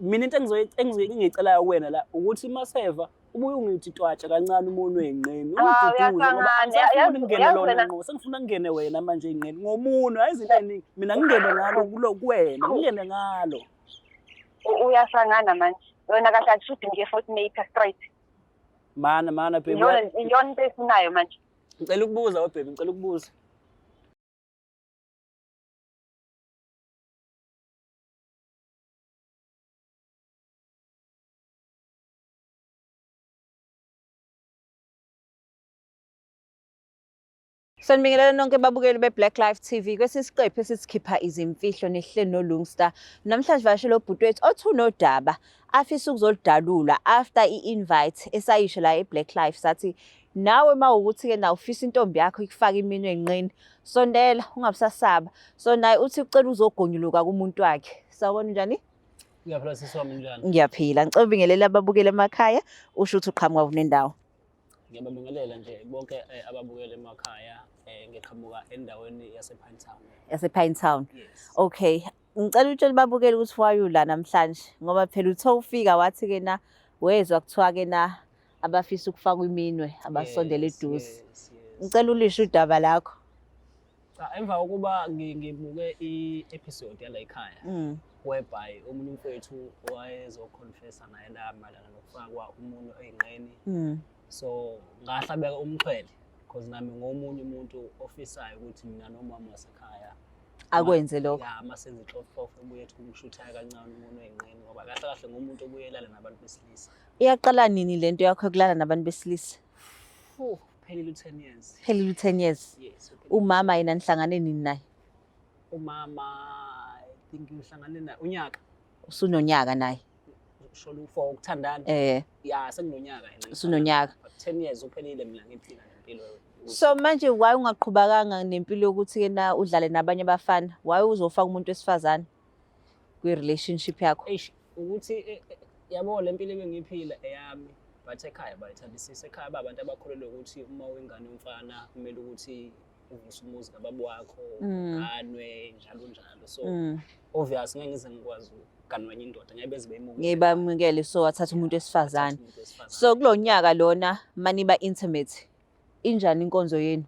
Mina into engiyicelayo kuwena la ukuthi maseva ubuye ungithi twatsha kancane umunwe ey'nqeni Ah, ungiduduze ngoba uyasangana. angisafuni Yazi kungene yazi lona wena ngqo, sengifuna kungene wena manje ey'nqeni ngomunwe. Hayi izinto ey'ningi, mina ngingene ngalo kulo kuwena, ngingene ngalo. Uyasangana manje. Wena kahle akushuthi nje Fortnite straight. Mana mana baby. Iyona into efunayo manje. Ngicela ukubuza we baby, ngicela ukubuza. Sanibingelela nonke babukeli be-Black Life TV kwesinye isiqephu esisikhipha izimfihlo nehleli noLungstar. Namhlanje vakashele ubhuti wethu othi unodaba afisa ukuzoludalula after i-invite esayisho la e-Black Life sathi nawe uma ukuthi-ke na ufisa intombi yakho ikufake iminwe enqeni sondela ungabusasaba. So naye uthi ucela uzogonyuluka kumuntu wakhe. Sawubona, unjani? Ngiyaphila sisi wami, njani? Ngiyaphila. Ngicela ubingelele ababukeli emakhaya usho ukuthi uqhamuka kunendawo. Ngiyababingelela nje bonke ababukeli emakhaya, ngiqhamuka endaweni yase-Pine Town. Yase-Pine Town. Yes. Okay. Ngicela utshele babukeli ukuthi why ula namhlanje ngoba phela uthe ufika wathi ke na wezwa kuthiwa ke na abafisa ukufakwa iminwe abasondele eduze. Yes. Ngicela ulisho udaba lakho. Cha, emva kokuba ngibuke i-episode yala ekhaya whereby omunye umfowethu wayezoconfessa naye la mayelana nokufakwa umunwe ey'nqeni, so ngahlabeka umxhwele because nami ngomunye umuntu ofisayo ukuthi mina nomama wasekhaya Akwenze lokho. Ya, masenze ixofoxofo ebuye ethi kumshuthaya kancane umunwe ey'nqeni ngoba kahle kahle ngumuntu obuye elale nabantu besilisa. Iyaqala nini lento yakho yokulala nabantu besilisa? Fuh, phelile u-10 years. Phelile u-10 years. Yes. Uphelile. Umama yena nihlangane nini naye? Umama I think ngihlangane naye unyaka. Usunonyaka naye. Sholo for ukuthandana. Ya, sekunonyaka yena. Usunonyaka. But 10 years uphelile mina ngiphila nempilo So manje why ungaqhubakanga nempilo yokuthi ke na udlale nabanye abafana? Why uzofaka umuntu wesifazane kwi-relationship yakho? Eish, ukuthi yabo le mpilo ebengiyiphila eyami, but ekhaya bayithandisisa. Ekhaya babantu abakholelwa ukuthi uma uyingane yomfana kumele ukuthi uvuse umuzi kababa wakho, uganwe njalo njalo. So obvious ngeke ngize ngikwazi ukuganwa enye indoda, ngeke beze beyimukele. Ngeke bamukele, so wathatha umuntu wesifazane. Wathatha umuntu wesifazane. So kulo nyaka lona maniba intimate, injani inkonzo yenu?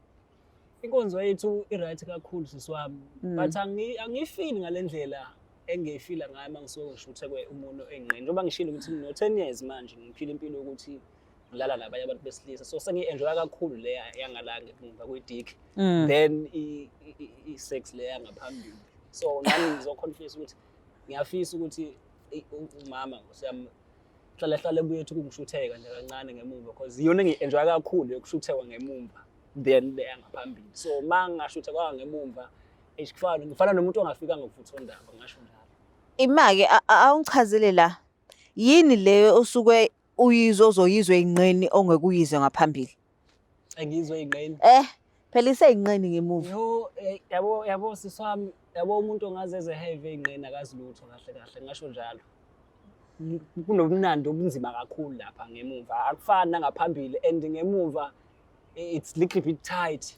Inkonzo yethu i-right kakhulu sisi wami, but angiyifili ngale ndlela engiyifila ngayo uma ngisuke ngishuthekwe umunwe ey'nqeni. Njengoba ngishilo ukuthi ngino-10 years manje ngiphila impilo yokuthi ngilala nabanye abantu besilisa, so sengiyi-enjoya kakhulu le yangala ngemuva kwe-dick then i-sex le yangaphambili. So nami ngizoconfess ukuthi ngiyafisa ukuthi umama nkosi yami hlale hlale buye ethi kungishutheka nje kancane ngemuva, because iyona engiyi-enjoya kakhulu yokushuthekwa ngemumva then le yangaphambili. So uma ngingashuthekwanga ngemumva, eish, ngifana nomuntu ongafikanga kuvuthondaba, ngisho njalo. Ima-ke awungichazele la, yini leyo osuke uyizwe ozoyizwa ey'nqeni ongeke uyizwe ngaphambili? Engiyizwe ey'nqeni? Phela isey'nqeni ngemuva. Yo, yabo, yabo sisi wami, yabo umuntu ongaze eze heavy ey'nqeni akazi lutho kahle kahle, ngisho njalo. Kunobumnandi obunzima kakhulu lapha ngemuva, akufani nangaphambili, and ngemuva it's little bit tight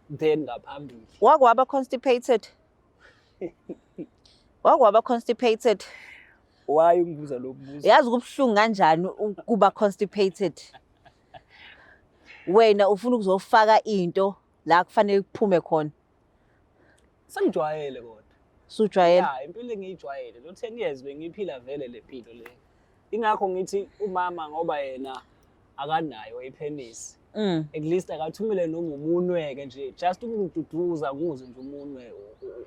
than ngaphambili. Wake waba constipated? Wake waba constipated? Why ungibuza lo mbuzo? Yazi kubuhlungu kanjani ukuba constipated? Wena ufuna ukuzofaka into la kufanele kuphume khona. Sengijwayele kodwa. Sujwayele? Ya, impilo engiyijwayele. Lo 10 years bengiphila vele le mpilo le. Ingakho ngithi umama ngoba yena akanayo ipenisi. At least akathumele noma umunwe-ke nje, just ukungiduduza nguzwe nje umunwe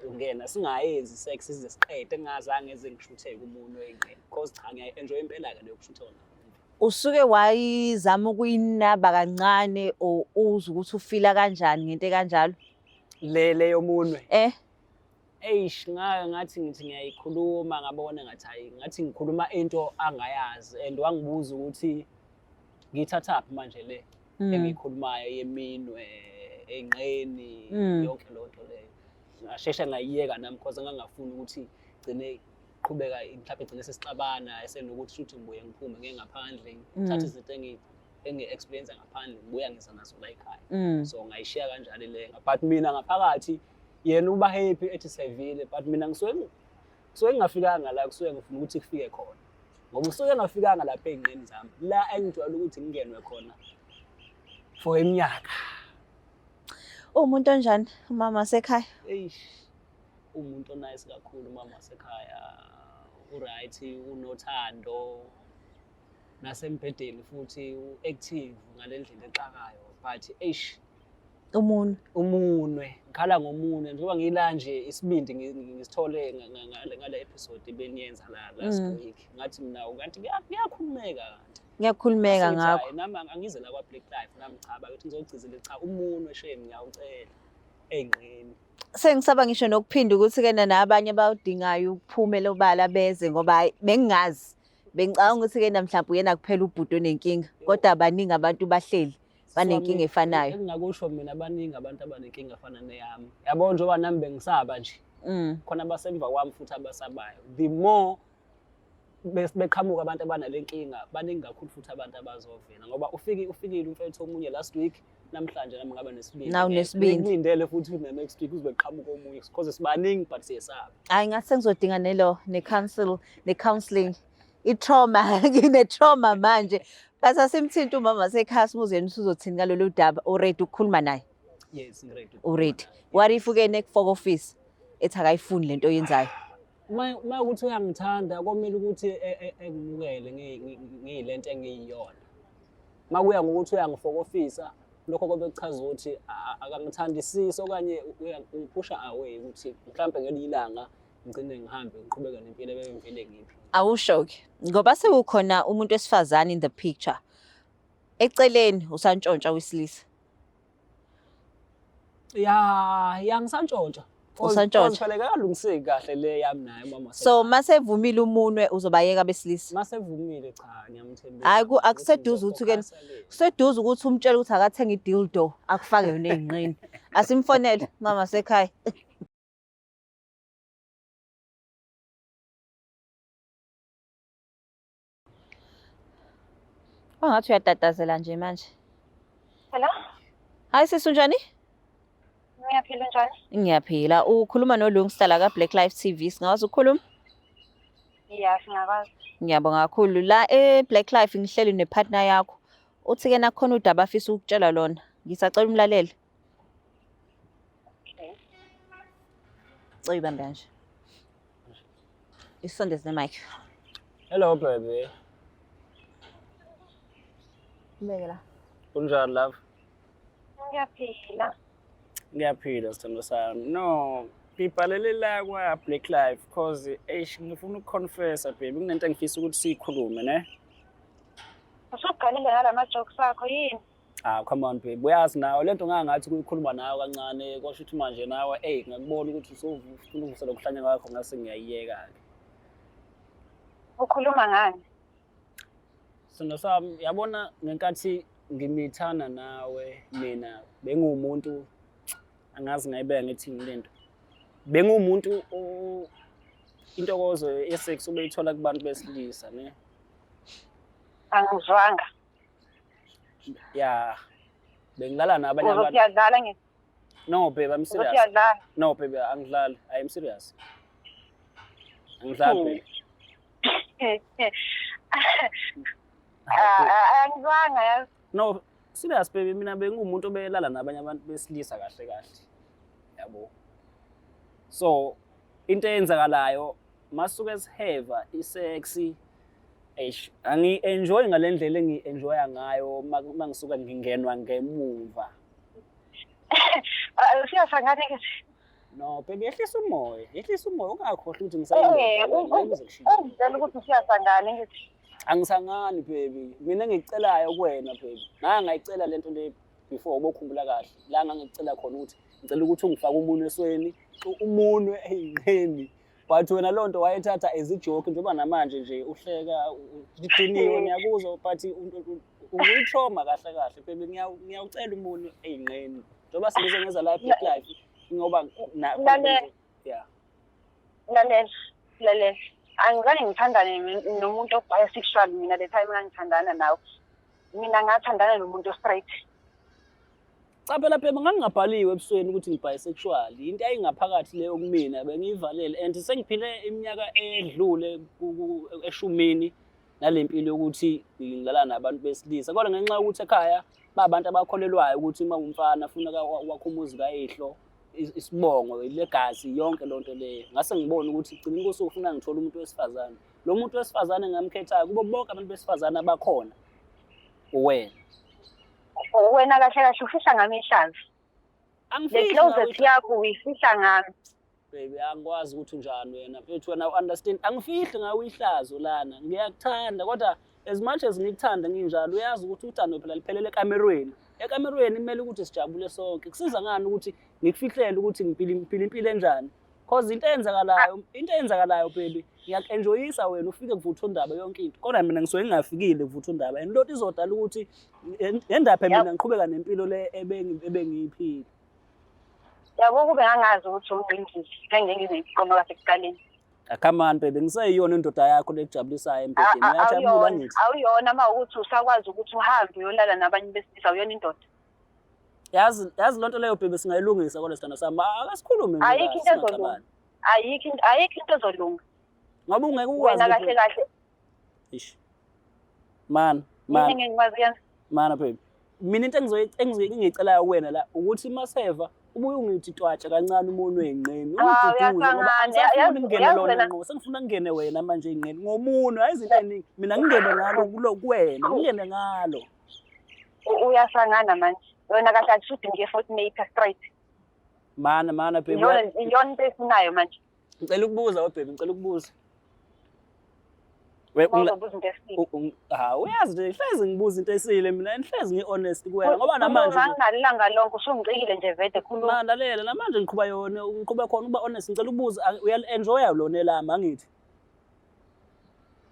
ungena, singayenzi sex size siqede ngingazange ngize ngishutheke umunwe engqeni, because cha ngiyayi-enjoy impela-ke leyo kushutheka ngaphambili. Usuke wayizama ukuyinaba kancane or uzwe ukuthi ufila kanjani ngento ekanjalo? Le yomunwe? Eish, ngathi ngithi ngiyayikhuluma ngabona ngathi hayi, ngathi ngikhuluma into angayazi, and wangibuza ukuthi ngiyithathaphi manje le engiyikhulumayo yeminwe ey'nqeni, yonke leyo nto leyo. Ngasheshe ngayiyeka nami because ngangingafuni ukuthi gcine qhubeka mhlawumbe gcine sesixabana esenokuthi shuthi ngibuye ngiphume ngiye ngaphandle ngithathe izinto engi-experience ngaphandle ngibuya ngiza nazo la ekhaya. So ngayishiya kanjalo le, but mina ngaphakathi yena uba happy ethi sevile, but mina ngisuke ngingafikanga la kusuke ngifuna ukuthi kufike khona. Ngoba usuke engafikanga lapha ey'nqeni zami, la engijwayele ukuthi ngingenwe khona for iminyaka. Uwumuntu onjani umama wasekhaya? Eish, umuntu o-nice kakhulu umama wasekhaya, u-right, unothando, nasembhedeni futhi u-active ngale ndlela exakayo, but eish, Umunwe. Umunwe, ngikhala ngomunwe njengoba ngila nje isibindi ngisithole ngale episode ebeniyenza la last week. Ngathi mina kanti kuyakhulumeka kanti. Kuyakhulumeka Ngasithi, ngakho. hhayi, nami angize la kwa-Black Life nami cha bakithi ngizogcizelela cha umunwe shame ngiyawucela ey'nqeni. Sengisaba ngisho nokuphinda ukuthi-ke nabanye abawudingayo ukuphumela obala beze ngoba hhayi bengingazi. Bengicabanga ukuthi-ke na mhlawumbe uyena kuphela ubhuti onenkinga kodwa baningi abantu bahleli banenkinga efanayo. Engingakusho mina baningi abantu abanenkinga efana neyami. Yabo njengoba nami bengisaba nje. Khona abasemva kwami futhi abasabayo. The more beqhamuka abantu abanale nkinga baningi kakhulu futhi abantu abazovela ngoba ufikile umfethu omunye last week, namhlanje nami ngaba nesibindi. Nawu nesibindi. Ngilindele futhi ne next week kuzobe qhamuka omunye because sibaningi but siyesaba. Hayi ngathi sengizodinga nelo ne-counsel ne-counselling i-trauma ngine-trauma manje. But asimthinta umama wasekhaya simuze yena usuzothini ngalolu daba, u-ready ukukhuluma naye? Yes, ngi-ready. U-ready. What if uke nekufaka office ethi akayifuni lento oyenzayo? Uma ukuthi uyangithanda komele ukuthi engimukele ngiyilento engiyiyona. Uma kuya ngokuthi uyangifokofisa lokho kobe kuchaza ukuthi akangithandisisi okanye ungiphusha away ukuthi mhlampe ngelinye ilanga ngigcine ngihambe ngiqhubeke nempilo ebengivele ngiphi. Awusho-ke ngoba sekukhona umuntu wesifazane in the picture. Eceleni usantshontsha wesilisa. Ya, ya ngisantshontsha. Usantshontsha. Phela kakalungiseki kahle le yami naye umama So masevumile umunwe uzobayeka besilisa. Masevumile cha ngiyamthembisa. Hayi akuseduze ukuthi ke kuseduze ukuthi umtshele ukuthi akathenge i-dildo akufake yona ey'nqeni. Asimfonele mama sekhaya. Wangathi uyatatazela nje manje. Hello? Hayi sisi unjani? Ngiyaphila njani? Ngiyaphila. Ukhuluma noLungsta la ka Black Life TV. Singakwazi ukukhuluma? Yeah, singakwazi. Ngiyabonga kakhulu. La e Black Life ngihleli ne-partner yakho. Uthi ke nakhona udaba afisa ukutshela lona. Ngisacela umlalele. Okay. Cela uyibambe kanje. Isondeze ne-mic. Hello baby. Ubeke la. Kunjani love? Ngiyaphila. Ngiyaphila sithando sami. No, ngibhalele la kwa Black Life cause eish ngifuna ukuconfessa baby kunento engifisa ukuthi siyikhulume ne. Usuqalile ngalama jokes akho yini? Ah come on baby, uyazi nawe lento ngangathi kuyikhuluma nawe kancane kwasho ukuthi manje nawe ey ngakubona ukuthi usufuna ukuvusa lokuhlanya kwakho ngase ngiyayiyeka ke. Ukhuluma ngani? Sithando sami yabona ngenkathi ngimithana nawe mina bengumuntu angazi ngayibeka ngithini lento. Bengumuntu intokozo ye-sex ubeyithola kubantu besilisa ne. Angizwanga. Ya bengilala nabanye abantu. Uzothi uyadlala ngithi. No babe, I'm serious. Uzothi uyadlala. No baby, angidlali. I am serious. Angidlali baby. Angizwanga yazi. No, serious baby, mina bengumuntu obelala nabanye abantu besilisa kahle kahle. Yabo. So into eyenzakalayo masuke siheva i-sex eish angi-enjoy ngale ndlela engi-enjoya ngayo mangisuka ngingenwa ngemuva. Siyasangana ngithi. No baby, yehlisa umoya, yehlisa umoya ungakhohlwa ukuthi ngisayindoda. Ungitshela ukuthi siyasangana ngithi. Angisangani baby, mina engikucelayo kuwena baby. Ngake ngayicela lento le before ubokhumbula kahle. La ngangikucela khona ukuthi ngicela ukuthi ungifake umunwe esweni, umunwe ey'nqeni. But wena loo nto wayethatha as i-joke njengoba namanje nje uhleka udiniwe ngiyakuzwa but uyi-trauma kahle kahle baby ngiyawucela umunwe ey'nqeni. Njengoba sengize ngenza la Black Life ngoba Lalela. Yeah. Lalela, lalela. Angizange ngithandane nomuntu o-bisexual mina the time ngangithandana nawe. Mina ngathandana nomuntu o-straight. Cha phela phela ngangingabhaliwe ebusweni ukuthi ngi-bisexual. Into eyayingaphakathi leyo kumina bengiyivalele and sengiphile iminyaka edlule eshumini. Nale mpilo yokuthi ngilala nabantu besilisa, kodwa ngenxa yokuthi ekhaya babantu abakholelwayo ukuthi uma umfana funeka wakhe umuzi kayihlo, isibongo, ilegacy, yonke loo nto leyo. Ngase ngibona ukuthi gcina inkosi ufuna ngithole umuntu wesifazane. Lo muntu wesifazane engamkhethayo kubo bonke abantu besifazane abakhona uwena. Wena kahle kahle ufihla ngami ihlazo. Le Angifihli closet yakho uyifihla ngami. Baby, angikwazi ukuthi unjani wena mfethu, wena u-understand. Angifihli ngawe ihlazo lana, ngiyakuthanda kodwa as much as ngikuthanda nginjalo, uyazi ukuthi uthando phela liphelele ekamerweni. Ekamerweni kumele ukuthi sijabule sonke. Kusiza ngani ukuthi ngikufihlele ukuthi ngiphila impilo enjani? Cause into eyenzakalayo baby, ngiyaku-enjoyisa wena ufike kuvuthwa undaba yonke into, kodwa mina ngisuke ngingafikile kuvuthwa undaba, and lento izodala ukuthi endaphe mina ngiqhubeka nempilo le ebengiyiphila. Yabo, kube ngangazi ukuthi ungqingili, ngangeke ngize ngiqome kwasekuqaleni. Ah, come on baby, ngiseyiyona indoda yakho lekujabulisayo embhedeni. Uyajabula Awuyona, ngithi. awuyona uma ukuthi usakwazi ukuthi uhambe uyolala nabanye besilisa, awuyona indoda. Yazi lonto leyo baby singayilungisa kodwa sithando sami. Akasikhulume nje Ayikho kahle, into ezolunga. singaxabani. Ayikho into ezolunga. Ngoba ungeke ukwazi Wena ukuthi kahle kahle Ish. Man, yini man, engikwazi yenza? mana baby. Mina into engiyicelayo kuwena la ukuthi maseva ubuye ungithi twatshe kancane umunwe ey'nqeni. Ah, Ungiduduze ngoba uyasangana. angisafuni kungene Yazi lona wena ngqo, sengifuna kungene wena manje ey'nqeni ngomunwe, hayi izinto ey'ningi. Mina ngingene ngalo kulo kuwena, ngingene ngalo. Uyasangana manje. Wena kahle kahle shuthi ngiye Fortnite straight. Mana, mana baby. Iyona into efunayo manje. Ngicela ukubuza we baby, ngicela ukubuza. We Uzobuza into esile. Ha, uyazi nje hlezi ngibuza into esile mina, ngihlezi ngi-honest kuwena ngoba namanje nje Anginalo ilanga lonke, usungicikile nje vele, khuluma. Ma, lalela, namanje ngiqhuba yona, ngiqhuba khona ukuba honest. Ngicela ukubuza, uyali-enjoya lona elami, angithi?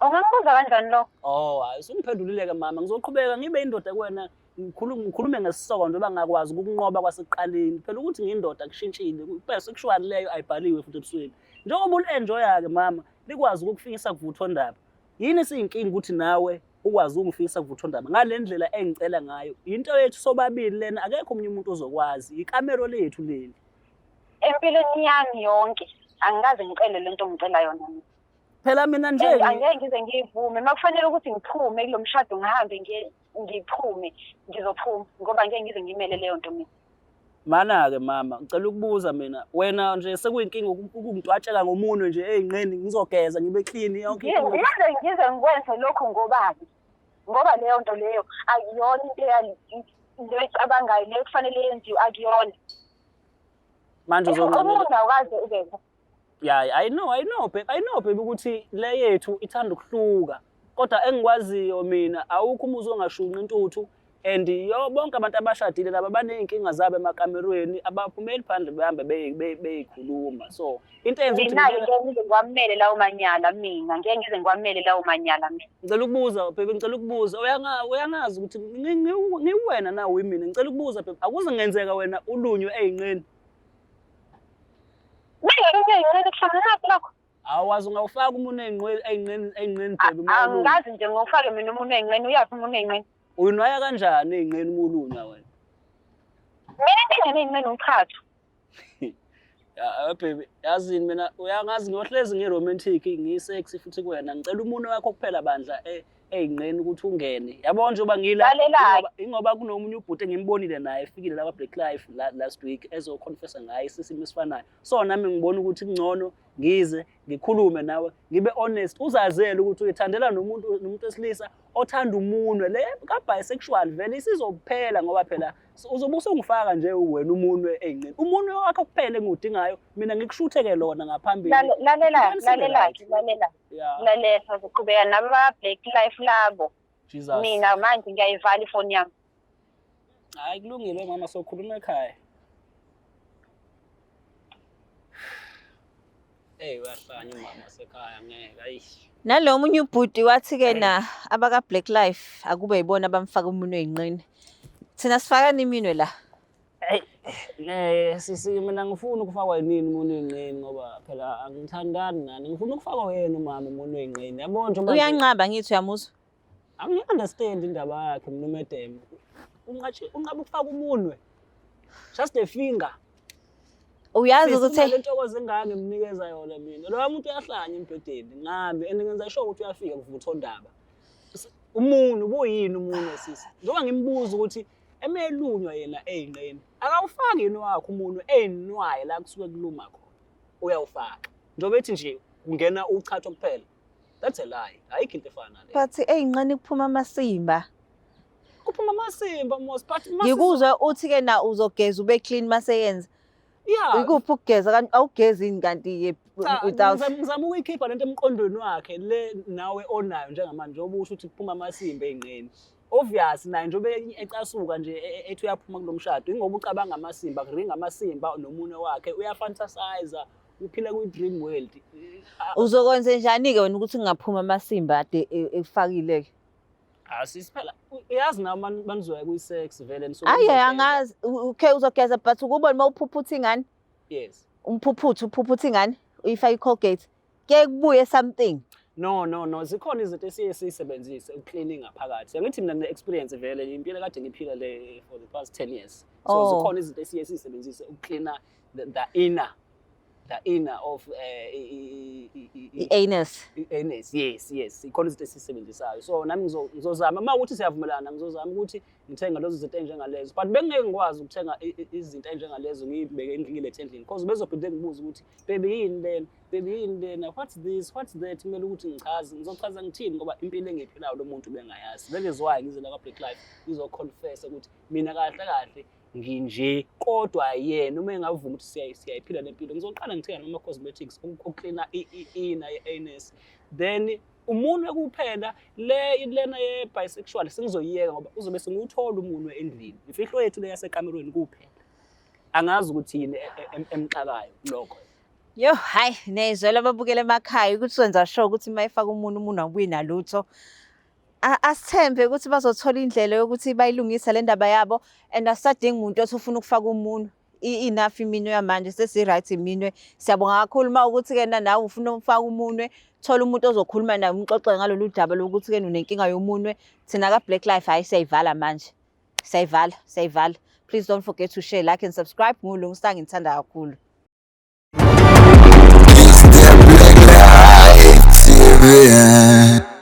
Ungangibuza kanjani lokho? Oh, hayi, usungiphendulile-ke mama. Ngizoqhubeka ngibe indoda kuwena, ngikhulume ngesisoko njengoba ngingakwazi ukukunqoba kwasekuqaleni. Phela ukuthi ngiyindoda kushintshile, bisexual leyo ayibhaliwe futhi ebusweni. Njengoba uli-enjoya-ke mama, likwazi ukukufikisa kuvuthondaba. Yini siyinkinga ukuthi nawe ukwazi ukungifikisa kuvuthondaba ngale ndlela engicela ngayo? Into yethu sobabili lena, akekho omunye umuntu ozokwazi. Ikamero lethu leli. Empilweni yami yonke angikaze ngicele lento ongicela yona mina. Phela mina nje And angeke ngize ngiyivume. Uma kufanele ukuthi ngiphume kulo mshado ngihambe ngiye ngiphume, ngizophuma ngoba angeke ngize ngimele leyo nto mina. Mana-ke mama, ngicela ukubuza mina, wena nje sekuyinkinga ukungitwatsheka ngomunwe nje ey'nqeni, ngizogeza ngibe clean yonke into. Ngize ngikwenze lokho ngobani? Ngoba leyo nto leyo akuyona into leyo ecabangayo, leyo kufanele yenziwe akuyona. Manje uzonqamela. Umuntu awukaze ube Yeah, I know, babe, I know baby ukuthi le yethu ithanda ukuhluka. Kodwa engikwaziyo mina, awukho umuzi ongashunqi intuthu, and yo bonke abantu abashadile laba baney'nkinga zabo emakamerweni, abaphumeli phandle behambe beyikhuluma. So into eyenza ukuthi Mina-ke ngeke ngize ngiwamele lawo manyala mina, ngeke ngize ngiwamele lawo manyala mina. Ngicela ukubuza baby, ngicela ukubuza, uyangazi ukuthi ngiwena na uyimina. Ngicela ukubuza baby, akuze kungenzeka wena ulunywe ey'nqeni? Mina ngilunywe ey'nqeni kuhlanganaphi lokho? Awazi ungawufaka umunwe ey'nqeni baby uma ulunywa? Angikaze nje ngiwufake mina umunwe ey'nqeni, uyaphi umunwe ey'nqeni? Uyinwaya kanjani ey'nqeni uma ulunywa wena? Mina into engene ey'nqeni umchatho. Ya baby, yazini mina uyangazi ngiyohlezi ngi-romantic, ngiyi-sexy futhi kuwena. Ngicela umunwe wakho kuphela bandla ey'nqeni ukuthi ungene. Yabo njengoba ngila Lalela-ke. ingoba kunomunye ubhuti engimbonile naye efikile la kwa-Black Life last week ezoconfessa ngaye isimo esifanayo. So nami ngibona ukuthi kungcono ngize ngikhulume nawe, ngibe honest, uzazele ukuthi uyithandela nomuntu wesilisa othanda umunwe. Le ka-bisexual vele isizophela ngoba phela uzobe usungifaka nje wena umunwe ey'nqeni. Umunwe wakho kuphela engiwudingayo, mina ngikushuthe-ke lona ngaphambili. Lalela, Ngicela lalela, right. lalela. Yeah. Lalela, sizoqhubeka nabo ba-Black Life labo. Jesus. Mina manje ngiyayivala ifoni yami. Hayi kulungile mama, sokhuluma ekhaya. Hey, uyahlanya umama sekhaya, ngeke ayi. Nalo munye ubhuti wathi-ke na abaka-Black Life akube yibona abamfaka umunwe ey'nqeni. Thina sifakani iminwe la? Hey, ngeke sisi, mina ngifuna ukufakwa yinini umunwe ey'nqeni ngoba phela angithandani nani. Ngifuna ukufakwa yena umama umunwe ey'nqeni. Yabo nje manje Uyanqaba ngithi uyamuzwa. Angi-understand indaba yakhe mina umedeme. Unqaba ukufaka umunwe. Just a finger. Uyazi ukuthi le ntokozo engaka ngimnikeza yona mina. Lo muntu uyahlanya embhedeni ngami and ngenza sure ukuthi uyafika kuvuthondaba. Umunwe ubuyini umunwe sisi? Njengoba ngimbuza ukuthi emelunywa yena eyinqeni, akawufaki yini wakhe umunwe eyinwaye la kusuke kuluma khona. Uyawufaka. Njengoba ethi nje kungena uchatho kuphela. That's a lie. Ayikho into efana naleyo. But eyinqeni kuphuma amasimba. Kuphuma amasimba mos, but Ngikuzwe uthi ke na uzogeza ube clean maseyenza. Yeah. Ikuphi ukugeza kanti awugezi yini kanti Cha, without ngizama ukuyikhipha lento emqondweni wakhe le nawe onayo njengamanje, njengoba usho ukuthi kuphuma amasimba ey'nqeni. Obvious naye njengoba ecasuka nje ethi uyaphuma kulo mshado, ingoba ucabanga amasimba, kuringa amasimba nomunwe wakhe, uyafantasize, uphila kwi-dream world. Uzokwenze njani-ke wena ukuthi kungaphuma amasimba ade ekufakile-ke? Asisi phela uyazi nawe manizoya kwi-sex vele nisuke Ayi nizogeza. angazi okay uzogeza, but ukubona uma uphuphutha ingane, Yes. umphuphuthu uphuphutha ingane uyifake i-Colgate, kuye kubuye something. No, no, no, zikhona izinto esiye siyisebenzise ukucleaning ngaphakathi. Angithi mina ngine-experience vele, impilo kade ngiphila le for the past 10 years. So zikhona izinto esiye siyisebenzise ukucleana the inner of I-anus. I-anus. Yes, ikhona izinto esizisebenzisayo. So nami ngizozama uma ukuthi siyavumelana, ngizozama ukuthi ngithenga lezo zinto ey'njengalezo, but bengingeke ngikwazi ukuthenga izinto ey'njengalezo ngiyibeke endlini, ngilethe endlini, because bezophinde ngibuze ukuthi, "Baby, yini lena? Baby, yini lena? What's this? What's that?" Kumele ukuthi ngichaze. Ngizochaza ngithini? Ngoba impilo engiyiphilayo lo muntu bengayazi. That is why ngize la kwa-Black Life ngizoconfessa ukuthi mina kahle kahle nginje, kodwa yena uma engavuma ukuthi siyayiphila le mpilo, ngizoqala ngithenga nama-cosmetics ukuklina i-inner ye-anus, then umunwe kuphela. Le lena ye-bisexual sengizoyiyeka ngoba uzobe sengiwuthola umunwe endlini. Imfihlo yethu le yasekamerweni kuphela. Angazi ukuthi yini emxakayo lokho. Yo, hayi, niyayizwela ababukela emakhaya ukuthi wenza sure ukuthi uma efaka umuntu, umuntu awubuyi nalutho. Asithembe ukuthi bazothola indlela yokuthi bayilungise le ndaba yabo, and asisadingi umuntu othi ufuna ukufaka umunwe. Enough iminwe yamanje, sesi-right iminwe. Siyabonga kakhulu. Uma ukuthi-ke nawe ufuna ukufaka umunwe, thola umuntu ozokhuluma naye, umxoxele ngalolu daba lokuthi-ke unenkinga yomunwe. Thina ka-Black Life, hhayi, siyayivala manje. Siyayivala, siyayivala. Please don't forget to share, like and subscribe. NguLungsta, ngithanda kakhulu. It's the Black Life TV.